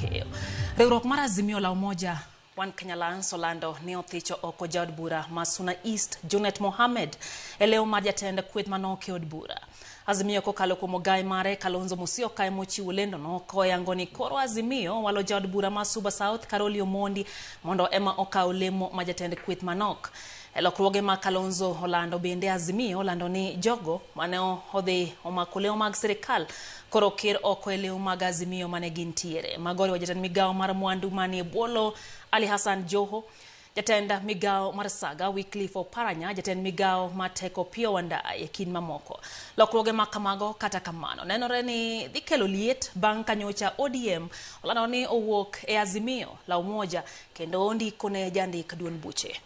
keyo. Riwruok mar Azimio la Umoja One Kenya Alliance olando ni othicho oko jaod bura ma Suna East Junet Mohammed e leo mar jatend kweth manok e od bura. Azimio kokalo kuom ogai mare Kalonzo Musyoka ema ochiwo lendono koyango ni koro Azimio walo jaod bura ma Suba South Caroli Omondi mondo ema okaw lemo ma jatend kweth manok. E lokruoge ma Kalonzo olando bende Azimio olando ni jogo mane odhi omako lemo mag sirikal koro oker oko e lemo mag Azimio mane gintiere. Mago oriwo jatend migawo mar mwandu manie bwo lowo Ali Hassan Joho, jatend migawo mar Saga Wycliffe Oparanya, jatend migawo mar Teko Opiyo Wandayi e kind mamoko. Lokruoge ma kamago kata kamano nenore ni dhi kelo liet bang' ka nyocha ODM olando ni owuok e Azimio la Umoja kendo ondiko ne jandik duond buche.